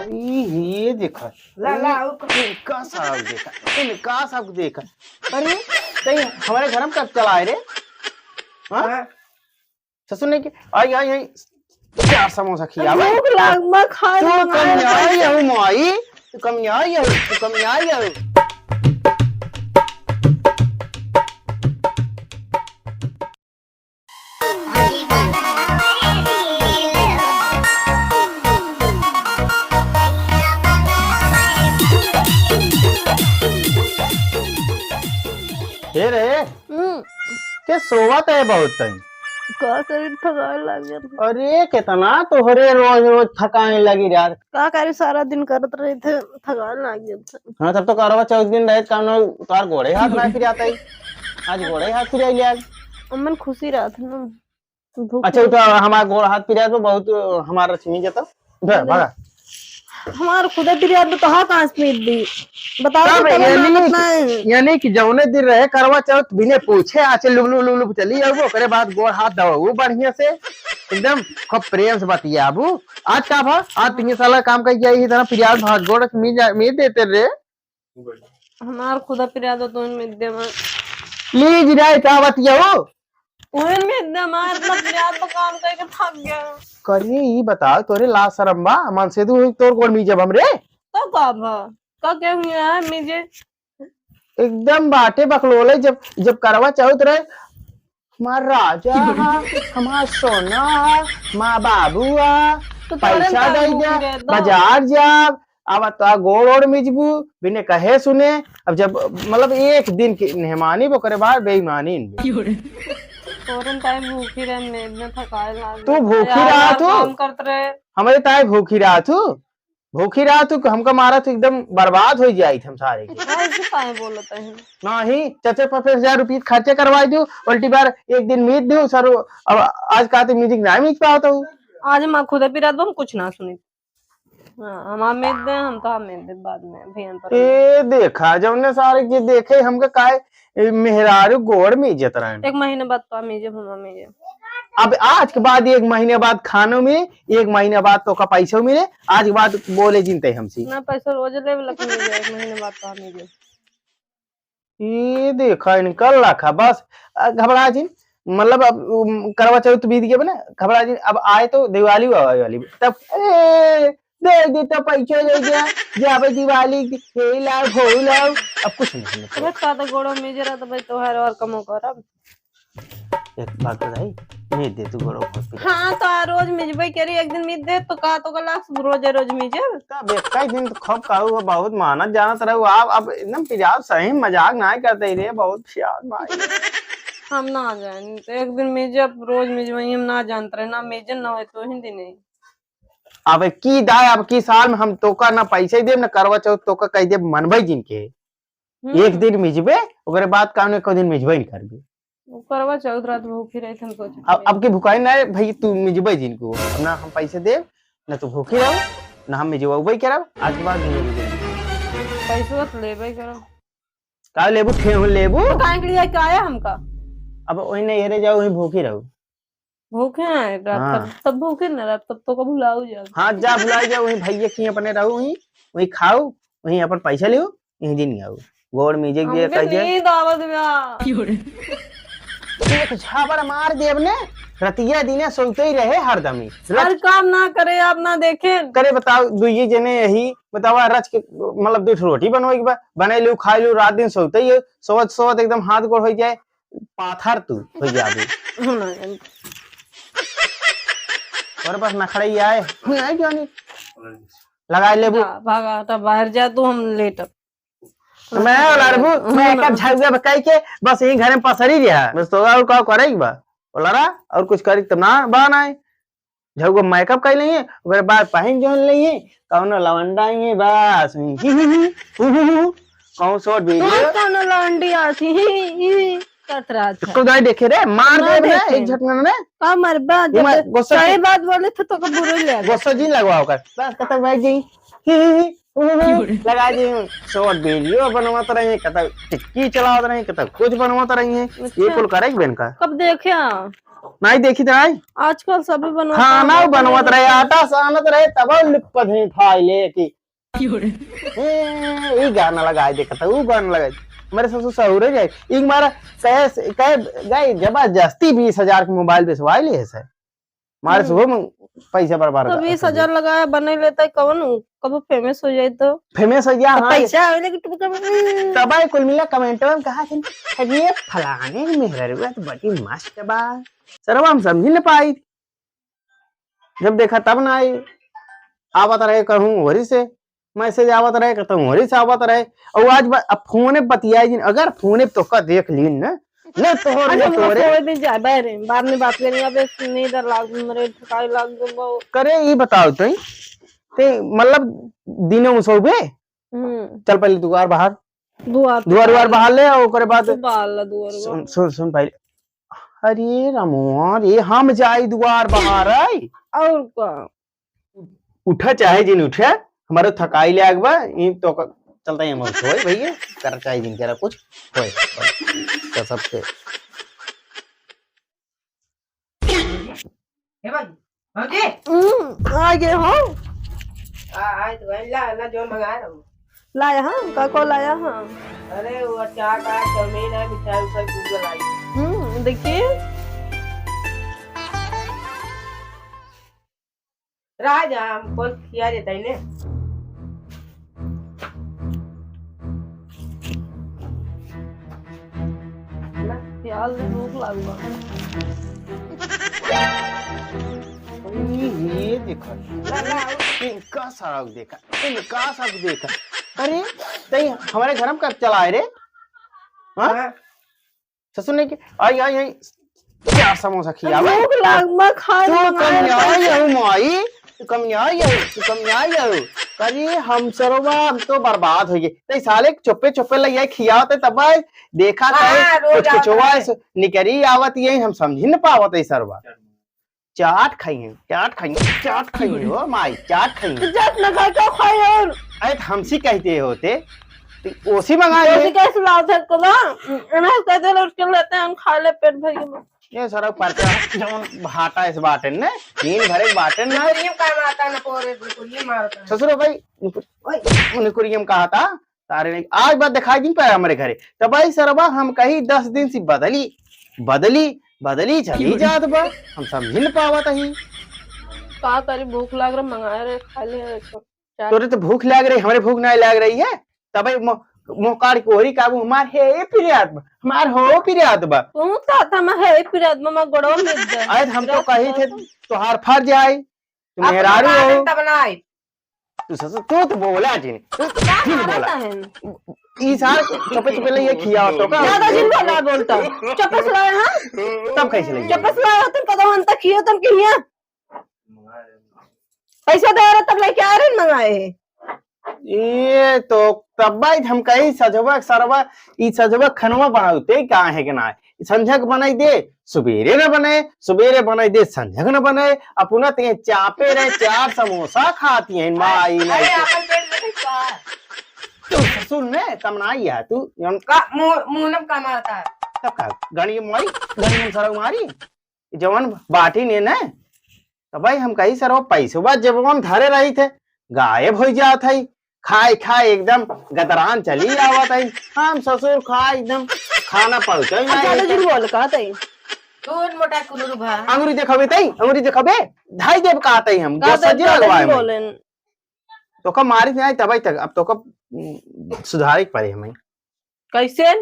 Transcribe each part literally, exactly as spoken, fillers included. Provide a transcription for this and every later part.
ई, ये देखा। ला, ला, ई, आऊ का? इनका सब देखा, इनका सब देखा। अरे, तई हमारे घर में कब चला आए रे? हाँ? हाँ। ससुर ने कि, आई, आई, आई, चार समोसा खियावे। भूख लाग, मैं खाए तू मंगाए कम नहीं आई खाए। हूँ, माई। तू कम नहीं आई हूँ, तू कम नहीं आई हूँ। हे रे, हम्म। के सोवत है बहुत टाइम। का करी, थकान लाग जात। अरे, कितना तोहरे रोज रोज थकान लगी यार। का करी, सारा दिन करत रही थे, थकान लाग जात। हाँ, तब तो करवा चौथ दिन रहे, काम ना, तोहार गोड़े हाथ ना फिर आता है। आज गोड़े हाथ फिर आइले आज। अमन खुशी रहत ना। भूख अच्छा, उठा, हमार गोड़ हाथ पिरात बा बहुत, हमार रश्मि जता। उठा, अरे। भागा। हमार खुदा पिरात बा, तोहार कहाँ से पीट दी? बताओ तब तो, तोरा यानी, लागत नहीं। यानी कि जौने दिन रहे करवा चौथ, बिने पूछे आचे लुब लुब लुब लुब चली आऊ, ओकरे बाद गोड़ हाथ दबाऊ बढ़िया से, एकदम खूब प्रेम से बतियाबू। आज का भा? आज तीन साल का काम कइके आई, इतना पिरात भाग गोड़ मीज, मीज देते रे। हमार खुदा पिरात बा, तोहन में दे मार। लीज राय का बतियाओ? तोहन में दे मार, इतना पिरात बा, काम करके थक गया। करिए, ई बताओ, तोरे लाज शरम बा? मन से तू तोर गोड़ मीजब हमरे? तो का भा? का के हुई है मीजे? एकदम बाटे बकलोले, जब, जब करवा चौथ रहे, हमार राजा हा, हमार सोना हा, हमार बाबू हा, तो तोरे पैसा में दे का दे, भूख है तो? बाजार जाब, अब तो गोड़ ओड़ मिजबू, बिने कहे सुने। अब जब, मतलब, एक दिन की मेहमानी, ओकरे बाद बेईमानी। तोरे ताई भूखी रहे, मैं इतना थकाए लाग तू गया। भूखी यार, रहा यार, तू? काम करत रहे। हमरे ताई भूखी रहा तू? भूखी रहा तू, हमका मारा तू, एकदम बर्बाद हो जाई हम सारे के। ऐसे काहे बोलत है? नहीं, चार चार पाँच पाँच हजार रुपये खर्चे करवाई दू, उल्टी बार एक दिन मीत दू सर। अब आज का तो music ना मीत पावत हूँ। आज हम खुदा पिरात बा, हम कुछ ना सुनी। हाँ, हम मीत दे, हम तो मीत दे बाद में, अभी हम पर ए देखा, जौने सारे के देखे हमका काहे ए, मेहरारू गोड़ मीजत रहन। एक महीने बाद तो मीजे, हम मीजे। अब आज के बाद एक महीने बाद खानो में, एक महीने बाद तोका पैसो मिले, आज के बाद बोले जिनते हमसे। ना, पैसा रोज लेवे लग मीजे, एक महीने बाद तो मीजे। ये देखा इनका लखा, बस, अ, घबरा जिन, मतलब, अब, उम, करवा चौथ बीत गया बना, घबरा जिन, अब आए तो दिवाली आवे वाली, तब, ए, दे दे तो पैसा ले गया, जाबे दिवाली, हे लाओ, हो लाओ, अब कुछ नहीं, नहीं। अरे, का तो गोड़ो मीजे रहा तो भाई, तोहार और कमो करब। एक बात बताई, मीत दे तू गोड़ो बहुत पिरात। हाँ, तो आ रोज मिजबे करी, एक दिन मीत दे तो का तो गला रोज रोज मिजे। तब एक ही दिन तो खूब कहू हो, बहुत मानत जानत रहू। आप अब एकदम पिरात, सही मजाक ना करते रे, बहुत पिरात भाई। हम ना जान, तो एक दिन मिजे, अब रोज मिजबे हम ना जानत रहे, ना मिजे ना होए तो ही दिन है। अब की दाय, अब की साल में हम तोका ना पैसे देब, ना करवा चौथ तोका कह देब मनबे जिनके। हम्म। एक दिन मिजबे, ओकरे बाद काम ने को दिन मिजबे नहीं करबे। वो करवा चौथ रात भूखी रही, हम सोच अब, अब की भुखाई ना है भाई, तू मिजबे जिनको, अब ना हम पैसे देब, ना तू भूखी रहो, ना हम मिजबे करब, आज के बाद मिजबे। पैसवा तो लेबे करब। का लेबू? ठेहू लेबू? तो काहे के लिए का आया हमका? अब वही नहीं हेरे जाओ, वही भूखी रहो। भूखे हैं रात हाँ। तक, तब भूखे ना रात तक तो का भुलाऊ जाओ। हाँ, जा भुलाऊ जाओ, वही भैया की अपने रहो, वही, वही खाओ, वही अपन पैसा लियो, यही दिन आओ। गोड़ मीजे के हमके कह जाए। नींद आवत बा। एक झापड़ मार देब ने, रतिया दिने सोते ही रहे हरदमी। रत- हर काम ना करे, आप ना देखें। करे बताओ, दुइये जने यही बतावा, रच के, मतलब, दू ठो रोटी बनवाई के बा, बनाई लू, खाई लू, रात दिन सोते ही हो, सोवत, सोवत एकदम हाथ गोड़ हो जाए, पाथर तू हो जाबू। हम ना जानी। तोरे पास नखड़ा ही आए, हम नहीं जानी। लगाए लेबू। जा, भागा, हटा, बाहर जा तू, हम लेटब। मैं लड़बू, मैं एक झगड़ा कह के बस यही घर में पसरी रहा। बस तो और का करे के बा? बोला रहा, और कुछ करे तो ना बा ना। झगो makeup कर लेंगे, ओकरे बाद पहन जोन लेंगे, कौनो लवंडा ही बस। कौन short video? कौन कौनो लवंडी आती? ही, ही, करत रहत है। तो दाई देखे रे, मार ना देब ना देखे। एक झटका में। का मरबा? ये जब मैं गुस्सा सही की बात बोले थे तो का बुरे ले। गुस्सा जी लगवाओ कर। बस खत्म भाई जी। ही, ही, ही, हु, हु, हु, लगा दी हूँ। Short video बनवात रही, कतौ टिक्की चलावत रही, कतौ कुछ बनवात रही है। ये अच्छा। कुल करे बेन का? कब देखे? नाहीं देखी त नाहीं? आजकल सभी बनवत खाना हैं, बनवत रहे, आटा सानत रहे, तब लिप पधे थाई ले की। ए, ई गाना लगाए देखत, ऊ गाना लगाए। हमारे ससुर सहुरे जाए। ई मारा कहे, कहे गए जबरदस्ती बीस हजार के मोबाइल बेचवाए लिए से। मारे हम्म। सुबह में पैसा बर्बाद तो कर बीस हजार लगाए, बने लेता है, कौन कबो फेमस हो जाए तो? फेमस हो गया, तो हाँ। पैसा आवे लेकिन तुम कब तबाई कुल मिला कमेंट में कहा कि "अरे फलाने की मेहररुआ तो बड़ी मस्त बा।" सरवा हम समझी न पाई। जब देखा तब ना आई। आवत रहे कहूँ वरी से, मैसेज आवत रहे कहूँ वरी से आवत रहे। और आज बा-, अब फोने बतियाई जिन, अगर फोने तो का देख लीन न, न तोहर अच्छा, न हम तोरे। फोन में जा, बाहर में, बाद में बात करेंगे। अबे नींद लाग, मेरे ठकाई लाग गई बा। करे ई बताओ तई, ते मतलब दिनों में सोबे? हम्म। चल पहले दुआर बाहर। दुआर दुआर, दुआर बाहर ले, और ओकरे बाद दुआर ला, दुआर सुन, सुन, सुन पहले। अरे रमुआ रे, हम जाई दुआर बाहर आई। और का? उठा चाहे जिन उठा, हमारे थकाई ले आग बा, ई तो क-, चलता ही हम सोए भैया, कर चाहे जिन करा कुछ, होए, होए, तो सबके। ए भाई, भौजी। हम्म, आ गए हो। आ, आए तो भाई, ला, ला, जो मंगा रहा हूँ। लाया हाँ, का को लाया हाँ? अरे, वो अचार का, चाउमीन है, मिठाई उठाई कुछ लाई। हम्म, देखिए। राजा, हम कौन खिया देता इन्हें? प्याज में भूख लागल बा। ये देखा, इनका सारा देखा, इनका सब देखा। अरे, तई हमारे घर में कब चला है रे? हाँ? हाँ। ससुर ने कि, "आई, आई, आई, चार समोसा खियावे।" भूख लाग, मैं खाए तू मंगाए कम ना आई हो माई, तू कम ना आई हो, तू कम ना आई हो। अरे हम सरवा, हम तो बर्बाद हो गए। ते साले चुप्पे चुप्पे ले आई खियावत है, तब आई देखा हाँ, था, रोज कुछ कुछ आवत हुआ है। है, निकरी आवत ये, हम समझ ही न पावत है सरवा। चाट खाई है, चाट खाई है, चाट खाई है, ओ माई, चाट खाई है। तो चाट ना खा, क्या खाई और? अरे तो हमसे कहते होते, तो ओसी मंगा ले। ओसी कैसे लाओ थे को ना? इन्हें कह दे, लौट के लेते हैं, हम खा ले, पेट भर के। ये सारा परचा जौन भाटा इस बाटन ने, दिन भर एक बाटन ना। कुरियम का मारता ना पोरे, कुरियम मारता है। ससुरो भाई, ओए। उन्हें कुरियम कहा था, तारे नहीं, आज बात दिखाई दिन पाया हमारे घरे। तो भाई सरबा, हम कही दस दिन से बदली, बदली, बदली चली जात बा, हम समझ न पावत ही। का करी, भूख लाग रहा, मंगाए रहे, खा ले, तो चाट। तोरे तो भूख लाग रही, हमारे भूख नहीं लाग रही है। तब भाई मो-, मोकार कोहरी काबू, हमार हे पिरात बा, हमार हो पिरात बा। तू तो था, मैं हे पिरात बा, मैं गोड़वा में दे। अरे हम तो पिरात कही बा थे, तो। तोहार फर्ज आई, तू अब मेहरारू हो। तब ना आई। तू ससुर, तू तो बोला जी, तू तो का फिर बोला। मारता है? ई सार चुपे चुपे ले ये खिया तो का? ज्यादा जिन बोला बोलता। चुपे से रहे, हाँ? तब कैसे ले? चुपे से रहे, तुम कदम अंत किए, तुम किए? पैसा दे रहे, तब लेके आ रहे, मंगाए हैं। ये तो तब भाई हम कही सजवा सरवा, ई सजवा खनवा बनाते का है कि ना? संझक बनाई दे, सुबेरे न बने, सुबेरे बनाई दे, संझक न बने, अपना ते चापे रहे, चार समोसा खाती हैं, माई अरे, नहीं। अपन पेट में नहीं खा। तू ससुर ने कम ना आई है, तू हम का मुंह, मुंह नम कमाता है। तब का? गणी माई, गणी सरवा मारी, जवन बाटी ने ना, तो भाई हम कही सर, वो पैसवा जेबवा में धरे रही थे, गायब हो जात है, खाए खाए एकदम गदरान चली आवत है। हम ससुर खाए एकदम खाना पहुँचे ही नहीं ज्यादा है। झूठ बोल, कहत है। तू मोटा कुलूर भा। अंगुरी देखबे तई, अंगुरी देखबे, धाई देब कहत है हम, कहत गोसा है, जी ज्यादा लगवाए झूठ में। बोलेन। तो का मारी नहीं तब तक, अब तो का, उम, सुधारे के पड़े हमें। कैसे?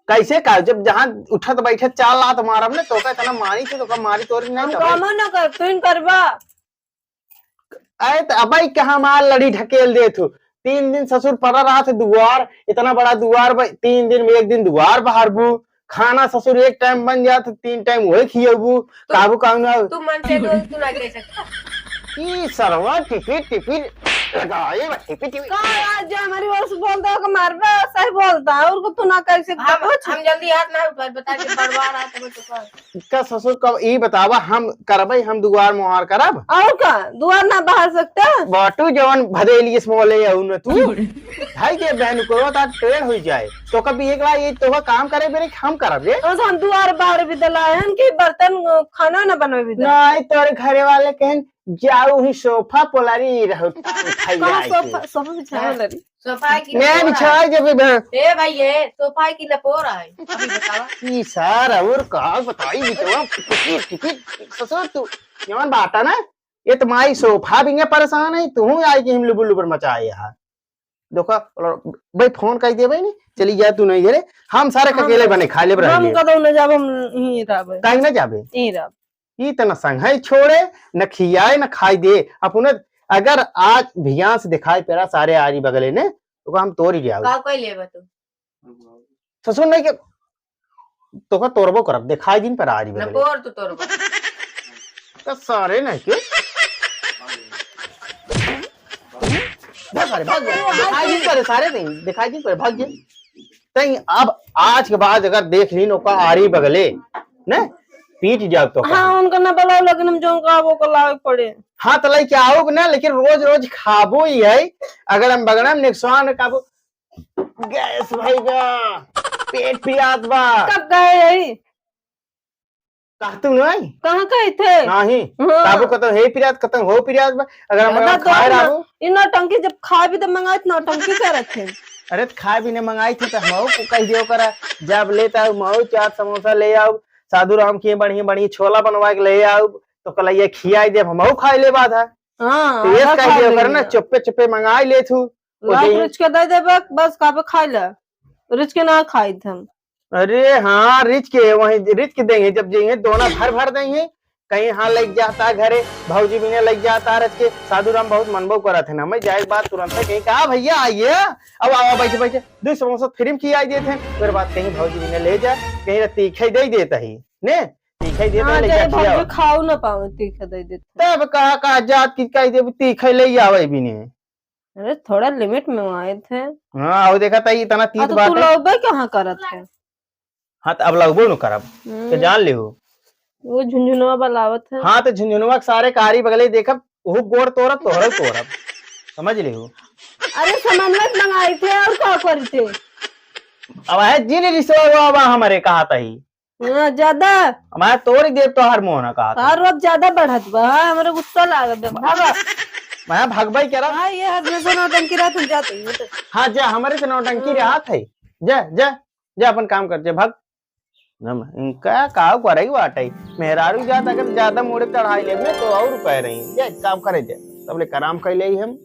कैसे का? जब जहाँ उठत बैठत चार लात मारब ने, तो का इतना मारी थे, तो का मारी तोरी नहीं हम तब। कामो न कर, तू ही करबा। अरे तो अबई कहाँ मार लड़ी ढकेल दे तू। तीन दिन ससुर पड़ा रहा थे दुआर, इतना बड़ा दुआर बा, तीन दिन में एक दिन दुआर बहारबू, खाना ससुर एक टाइम बन जात, तीन टाइम वही खियबू, तू, काबू काबू ना। तू मन से तो तू ना कह सकता। ई सरवा टिपिर टिपिर लगाए बा, टिपी, टिपी। का आज जो हमारी ओर से बोलता हो कि मारबे, सही बोलता है, और को तू ना कैसे हम, कुछ? हम जल्दी हाथ ना उठाए, बता के बड़वा रहा तो कुछ कर। का ससुर, कब ई बतावा, हम करबै, हम दुआर मुहार करब? और का, दुआर ना बहार सकता? बाटू जवन भदेली इस मोले अउ न तू। भाई के बहन को ता टेढ़ हो जाए, तो कभी एक ला ये तो काम करे बेरे हम करब रे। तो हम दुआर बहार भी दलाए हन कि बर्तन, खाना ना बनवे भी दे। नहीं, तोरे घरे वाले कहन, "जाऊ ही सोफा पोलारी रहू, उठाई कहाँ आई के।" सोफा, सोफा बिछावे हाँ। लरी? सोफा है कि मैं लपोरा बिछाई है? जब ए भाई, ये सोफा है कि लपोरा है? अभी बतावा। ई सार और का बताई बिचवा, टिपिट, टिपिट, ससुर तू, जवन बाटा ना, ये तो माई सोफा भी परेशान है, तू आई कि हम लुबुर लुबुर मचाए यहाँ। देखो, और भाई फोन कर दिया भाई ने, चली जा तू नहीं घरे, हम सारे हम अकेले बने खा लेब हम रहले। कदौ न जाब, हम यहीं रहबे। काहे न जाबे? यहीं रहब। ई त न संघई छोड़े, न खियाए, न खाई दे। अपने अगर आज भियान से दिखाई पेरा सारे आरी बगले ने, तो हम तोरी जाओ। का कोई लेबा तू? ससुर नहीं के, तोका तोरबो करब, दिखाई दिन पर आरी बगले। लपोर तू तोरबा। तो सारे नहीं के। भाग सारे, भाग जा। दिखाई दिन पर सारे नहीं, दिखाई दिन पर भाग जा। तई अब आज के बाद अगर देख ली नौका आरी बगले, ने पीट जाओ तो हाँ, उनका ना बुलाओ, लेकिन हम जो उनका वो को लावे पड़े। हाँ, तो लेके आओ ना, लेकिन रोज रोज खाबो ही है। अगर हम बगड़ा में नुकसान खाबो, गैस भई बा, पेट पिरात बा। कब गए यही? कहतू नहीं? कहाँ कहे थे? नहीं। हाँ। काबू कतौ हे पिरात, कतौ हो पिरात बा। अगर हम दादा, अगर खाए तो ना, रहू। ई नौटंकी जब खाए भी तो मंगाए तो नौटंकी करत थे। अरे तो खाए भी नहीं मंगाई थी तो हम को कह दियो करा, जब लेता हूँ मऊ चाट समोसा ले आओ, साधु राम की बढ़िया बढ़िया छोला बनवा के ले आओ, तो कलैया खियाई देब, हम खाए ले बात है। हाँ, तो ये आधा कह खा दियो कर ना, लेंगे। चुप्पे चुप्पे मंगाई ले थू। वो लाख दे। रिच के दे देबे, बस काबे खाई ले। रिच के ना खाई थे हम। अरे हाँ, रिच के वहीं, रिच के देंगे, जब देंगे, दोना भर भर देंगे। कहीं हाँ लग जाता घरे, भौजी भी ने लग जाता रच के। साधु राम बहुत मनबो करत है ना, मैं जाए के बाद तुरंत कहीं, "कहा भैया आइए, अब आवा, बैठे बैठे, दो समोसा फ्री में खियाई देते हैं।" फिर बात कहीं भौजी भी ने ले जा, कहीं तीखे दे देता ही, ने तीखे देता हाँ, ले जा, जाए खियावा। भौजी खाऊ ना पावे, तीखे दे देते। तब कहा, कहा जात की कह दे, तीखे ले आवे भी ने। अरे, थोड़ा लिमिट में आए थे। हाँ, वो देखा था, इतना तीत आ, तो बात तू है। लौबे कहाँ करत है? हाँ, तो अब लौबो न करब। हम्म। तो जान लिहो। वो झुनझुनवा बलावत है। हाँ, तो झुनझुनवा के सारे कारी बगले देखब, वो गोड़ तोड़ब, तोहरो तोड़ब। समझ लिहो। अरे, समन्वय मंगाई थे और का करी थे? अब है जिन रिसवा वो अब हमारे कहा था ही। हाँ, ज्यादा। मैं तोड़ देब तोहार मुंह ना कहा था। तोहार रोब ज्यादा बढ़त बा, हाँ, हमरे गुस्सा लागत बा। भागा। मैं भगबई करब। हाँ, ये हर में से नौटंकी रहत, हम जाते ही, हट। हाँ, जा, हमरे से नौटंकी हाँ। रहत है। जा, जा, जा अपन काम कर, जा, भाग। ना, इनका का करई बाटे? मेहरारू जात अगर ज्यादा मुड़े चढ़ाई लेब ना, तो और कह रही, जा, काम करे जा। तब ले कराम कर ले हम।